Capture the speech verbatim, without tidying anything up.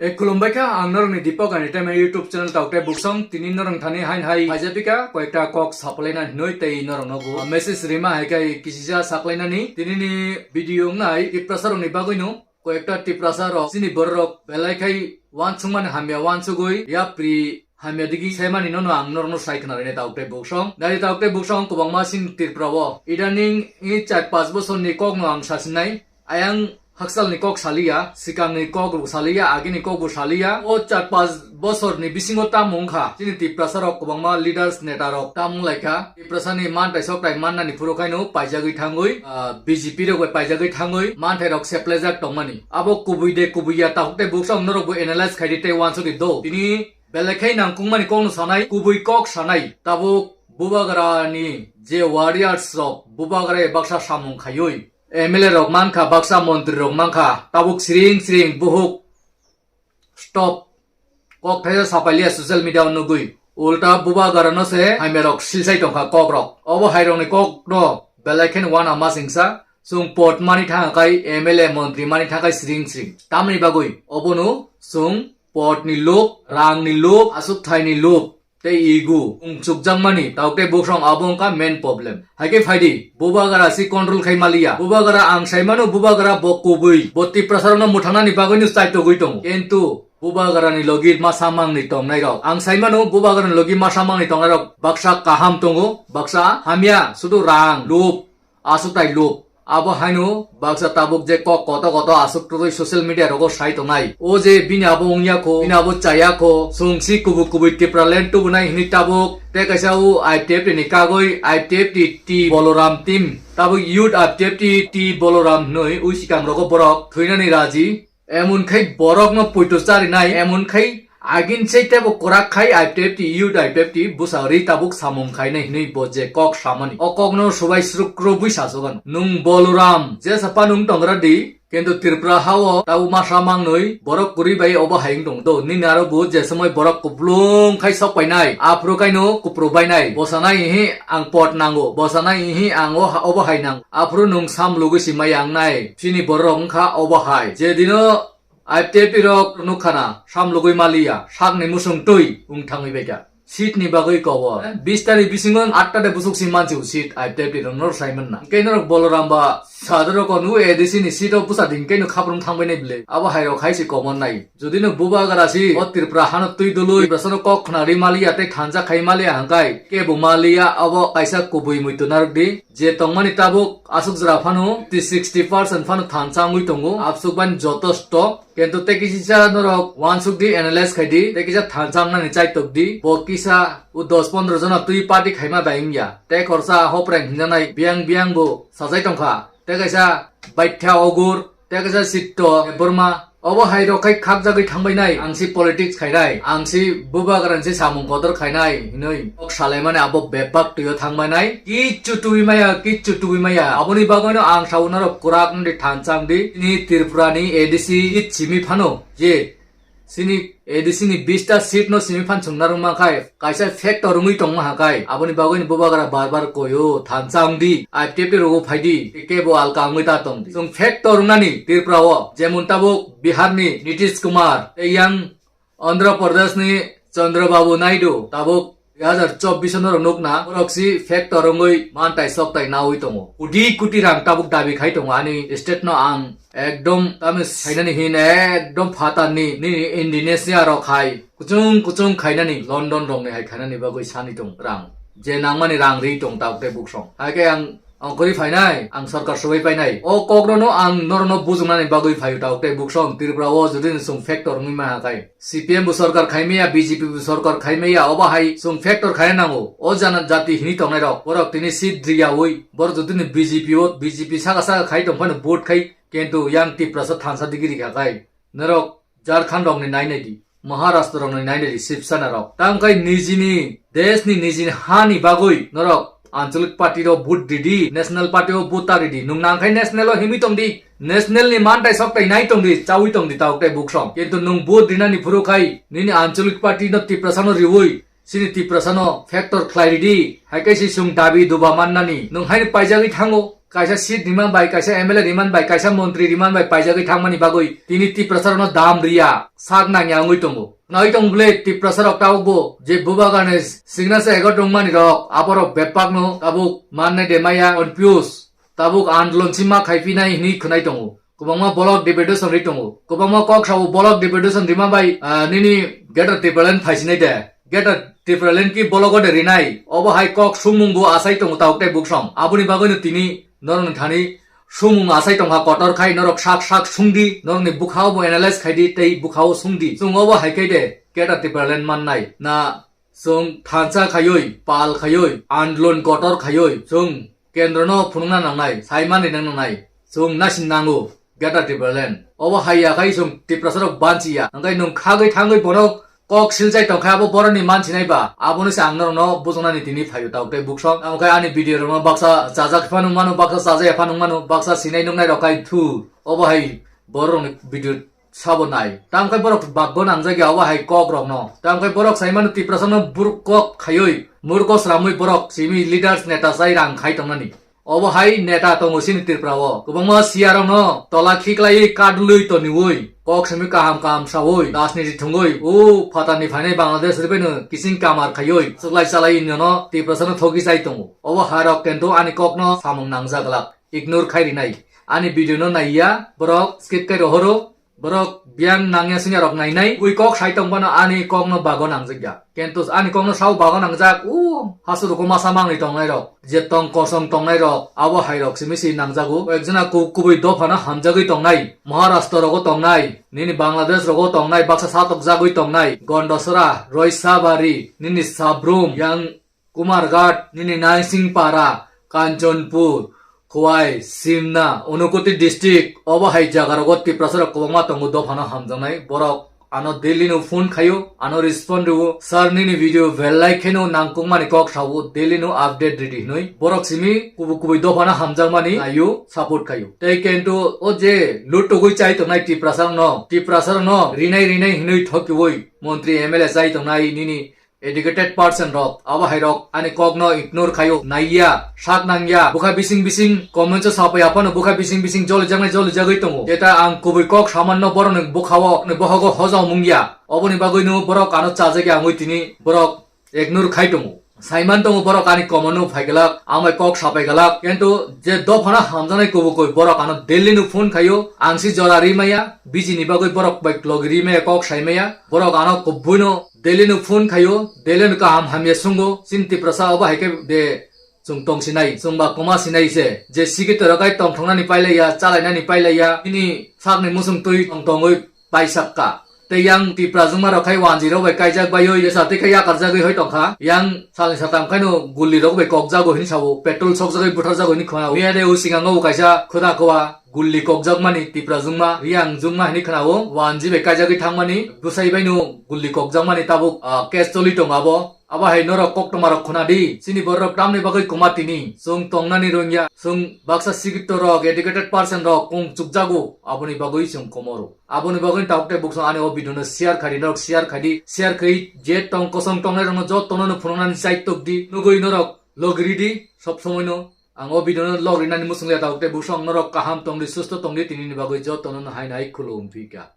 E, khulumbai kha, ang norokni Deepak Entertainment YouTube channel Taukte Buksong. Tini norok thani hain hai phaijapika koyekta kok saplaina hinoi tei norokno bo message rima hai kai kisija saklainani. Tinini video wngnai Tiprasa rokni bagwino. Koyekta Tiprasa rok chini bororok belai khai wansukmani hamya wansugwi yapri hamya digi saimani nono ang norokno sai khna rwne Taukte Buksong. Nai Taukte Buksong kwbangma sin Tripura o. Idaning i char panch bosorni kokno ang sasinai. Ayang haksalni kok saliya, sikangni kok rok saliya, agini kok bo saliya. O char panch bosorni bisingo tamo wngkha chini Tiprasa rok kwbangma leaders neta rok tamo wnglaikha. Tiprasani mantai soktai mannani phuru khaino paijagwi thangwi, ah, B J P rok bai paijagwi thangwi manthai rok seplejak tongmani. Abo kubui de kubui ya, takhuk tei buksong norok bo analyze khaidi tei wansugwi do. Tini belai khai nangkukmani kokno sanai, kubui kok sanai. Tabuk Bubagrani je warriors rok Bubagra baksa samung khaiwi M L A rok mankha, baksa montri rok mankha, tabuk siring siring buhuk stop. Kok thaisa sapailiya social media o nugwi. Ulta Bubagrano se hamya rok silsai tongkha kok rok. Obo hai rokni kok no belai kheno wana ma singsa. Chwng pot mani thangkha kai M L A montri mani thangkha kai siring siring. Tamni bagwi obono chwng potni lob, rangni lob, asuk thaini lob. Tei ego wng chukjakmani, taukte buksong abo wngkha main problem. Haikhe phaidi, Bubagra si control khai maliya. Bubagra ang saimano, Bubagra bo kubui, bo Tiprasarokno mwthangnani bagwino chaitogwi tongo. Kintu Bubagrani logi masa mangni tongnairok, ang saimano, Bubagrani logi masa mangni tongnairok baksa kaham tongo, baksa hamya, sudu rang, lob, aswk tai lob. Abo haino baksa tabuk je kok koto koto aswk twi social media rogo sai tongnai. O je bini abo wngya kho, bini abo chaya kho, chwng si kubui kubui Tipraland tubunai hinwi tabuk. Tei kaisa o I P F T ni kagwi I P F T T Boloram team, tabuk youth I P F T T Boloram hinwi ui sikang rogo borok thwinani raji. Emon khai borokno poito charinai, emon khai agin sei tebo kwrak khai I P F T, youth I P F T bwsa ri tabuk samung khainai hinwi bo je kok samani. O kokno subai sruk krubui sasogano. Nwng Boloram, jesa panung tongra di, kintu Tripura hao tabuk masa mangnwi borok kwrwi bai obo hai wng tong do. Nini aro bo je somoi borok kuplung khai sok painai, aphuru kaino kupru bainai. Bwsanai ihi ang pot nango, bwsanai ihi ang o ha-, obo hai nango. Aphuru nwng sam lugwi si maya wngnai. Chini borok wngkha obo hai. Je dino I P F T rok nukha na, sam lugwi maliya, sakni musung twi wng thangwi baikha. Seat ni bagwi kobo. Bis tarikh bisingo atta de busuk si mansi o seat I P F T rok nor sai manna. Hwnkhe norok Boloram ba sadorok o nu A D C ni seat o bwsa din khe no khaprum thangbai nai bwle. Abo hai rok hai se common nai. Jodi no Bubagra si o Tripura hano twi dului, Tiprasano kok khna ri maliya tei thansa khai maliya hwnkhe kebo maliya, abo kaisa kubui muitu narwk di. Je tongmani tabuk aswk jora phano fifty sixty percent phano thansa wngwi tongo, abswk bani jotosto. Kintu tei kisa norok wansuk di, analyze khai di, tei kisa thansa wngnani chaitok di. Bo kisa o dos pondro jona twi party khaima bai wngya. Tei khorsa hopreng hinjanai biyang biyang bo sajai tongkha. Tei kaisa Baitha Ogur, tei kaisa Sitto Debbarma. Obo hai rok khai khakjagwi thangbai nai. Ang si politics khainai, ang si Bubagrani si samung kotor khainai hinwi kok salaimani abo bebak twi o thangbai nai. Kichu tubui maya, kichu tubui maya. Aboni bagwino ang sao norok kwrak wngdi thansa wngdi. Ni Tripura ni A D C seat simi phano je sini A D C ni bista seat no simi phan chwng narwk mankhai, kaisa factor wngwi tongma hakai, aboni bagwi ni Bubagra bar bar koyo, thansa wngdi, I P F T rogo phaidi, kebo alka wngwi ta tongdi. Chwng factor wngnani Tripura o, jemon tabuk Bihar ni Nitish Kumar, tei yang Andhra Pradesh ni Chandrababu Naidu, tabuk dui hazar chobbish o norok nukna, borok si factor wngwi mantai soktai nawi tongo. Koti koti rang tabuk dabi khai tongo ani state no ang ekdom tamo sainani hin ekdom phatar ni, nini Indonesia rok hai kuchung kuchung khainani London rok ni hai khainani bagwi sani tong rang. Je nangmani rang ri tong tabuk tei buksong. Hai khe ang Ang kwrwi phainai, ang sorkar swbai painai. O kokno no ang norokno bujuknani bagwi phaio tabuk tei buksong Tripura o jodi no chwng factor wngwi mankha khai. C P M bo sorkar khaimaya, B J P bo sorkar khaimaya, obo hai chwng factor khaina nango. O jana jati hini tongnai rok, borok tini seat riyawi, borok jodi no B J P o, B J P saka saka khai tong phano vote khai, kintu yang Tiprasa thansa digi rikha khai. Norok Jharkhand rokni nainai di, Maharashtra rokni nainai di, Shiv Sena rok. Tang khai nijini desh ni, nijini ha ni bagwi norok Anchalik party rok vote ridi, National party o vote ta ridi. Nwng nang khai National o himwi tong di, National ni mantai soktai nai tong di, chawi tong di, tabuk tei buksong. Kintu nwng vote rinani phuru khai nini Anchalik party no Tiprasa no riwi, chini Tiprasa no factor khlai ridi, hai khe se chwng dabi duba mannani. Nwng haino paijagwi thango, kaisa seat riman bai, kaisa M L A riman bai, kaisa montri riman bai paijagwi thangmani bagwi tini Tiprasa rokno dam riya, sak nangya wngwi tongo. Nai tong bwle Tiprasa rok tabukbo je bubagrani signature ego tongmani rok, aborok bebakno tabuk mannai de maya confuse, tabuk andolon sima khaiphinai hinwi khwnai tongo. Kwbangma block deputation ri tongo. Kwbangma kok sao block deputation rima bai, ah, nini Greater Tipraland phaisinai de. Greater Tipraland ki block o de rinai. Obo hai kok sumung bo asai tongo tabuk tei buksong. Aboni bagwi no tini norokni thani sumung asai tongkha kotor khai norok sak sak sungdi. Norokni bukhao bo analyze khaidi tei bukhao sungdi. Chwng obo hai khe de Greater Tipraland mannai. Na Chwng thansa khaiwi, pal khaiwi, andolon kotor khaiwi, chwng kendrono phunukna nangnai, saimani nang nangnai, chwng naising nango, Greater Tipraland. Obo hai ya khai chwng Tiprasa rok banchi ya. Hwnkhe nwng khagwi thangwi bono kok silchai tongkha abo boroni mansinai ba, abono se ang norokno bujoknani tini phaio tabuk tei buksong. Tamo khe ani video rokno baksa chajak phano mano, baksa chajaya phano mano, baksa sinai nuknai rok khai thu. Obo hai borok rokni video sabo nai. Tamo khe borok bagbo nangjak ya obo hai kok rokno. Tamo khe borok sai mano Tiprasa no burkok khaiwi, murko sramwi borok simi leaders neta sai rang khai tongnani. Obo hai neta tongo chini Tripura o. Kwbangma siya rokno tola khiklaiwi kadulwi toniwi. Kok simi kaham kaham sawi, rajniti thwngwi, o phatarni phainai Bangladesh rwbaino kising kamar khaiwi, swklai chalai union no Tiprasa no thogi chai tongo. Obo hai rok kento ani kokno samung nangjak glak. Ignore khai rinai. Ani video no naiya, borok skip khai rohoro. Borok biyang nangya singya rok nainai, ui kok sai tong phano ani kokno bago nangjak ya. Kentus ani kokno sao bago nangjak, u hasu roko masa mangni tongnai rok, je tong kosong tongnai rok, abo hai rok simi si nangjago. Ekjona ku-, kubui dophano hamjagwi tongnai, Maharashtra rogo tongnai, nini Bangladesh rogo tongnai, baksa satokjagwi tongnai, Gondosora, Roisabari, nini Sabrum, yang Kumarghat, nini Naisingpara, Kanchanpur, Khowai, Simna, Unakoti district, obo hai jaga rogo Tiprasa rok kwbangma tongo dophano hamjaknai. Borok ano daily no phone khaio, ano respond rwo. Sir, nini video belai kheno nangkukmani kok sao, daily no update ridi hinwi. Borok simi kubui kubui dophano hamjakmani ayo support khaio. Tei kento o je lutugwi chai tongnai Tiprasa rokno, Tiprasa rokno rinai rinai hinwi thokiwi montri M L A chai tongnai nini educated person rok, abo hai rok ani kok no ignore khaio, naiya, sak nangya, bwkha bising bising comments o sapaiya phano bwkha bising bising jolijaknai jolijagwi tongo. Jeta ang kubui kok samanno borokni bwkhao, ni bohogo hojao mungya, oboni bagwi no borok ano chajagya wngwi tini borok ignore khai tongo. Saiman tongo borok ani comment no phaiglak, ang bai kok sapaiglak, kintu je dophano hamjaknai kubui kubui borok ano daily no phone khaio, ang si jora rimaya, biji ni bagwi borok bai logi rimaya kok saimaya, borok ano kubui no Delhi no phone khaio, Delhi no kaham hamya sungo, chini Tiprasa obo hai khe de chwng tong sinai, chwng ba kwma sinai se, je sikitoro kai tongthoknani pailaiya, chalainani pailaiya, bini sakni muchung twi tong tongwi paisakka. Tei yang Tipra jwngma rok khai wanjwi rok bai kaijak baiwi, jesa tei khe yakarjagwi hoi tongkha. Yang salni satam khaino gulli rok bai kokjago hinwi sao, petrol sokjagwi butharjago hinwi khwnao. Miya de o singango bo kaisa khwna kwwa gulli kokjakmani Tipra jwngma, Riyang jwngma hinwi khwnao, wanjwi bai kaijagwi thangmani, bwsai baino gulli kokjakmani tabuk, ah, case choli tongo abo. Abo hai norok koktwma rok khwna di, chini borok tamni bagwi kwma tini, chwng tongnani rwngya, chwng baksa sikito rok, educated person rok kung chukjago, aboni bagwi chwng komoro. Aboni bagwi tabuk tei buksong ani o video no share khai di, norok share khai di, share khai je tong kosong tongnai rokno jotono no phunuknani chai tok di, nugwi norok logri di, sob somoi no. Ang o video no logri nani muchung ya tabuk tei buksong norok kaham tong di, susto tong di, tini ni bagwi jotono no hai nai khulum phika.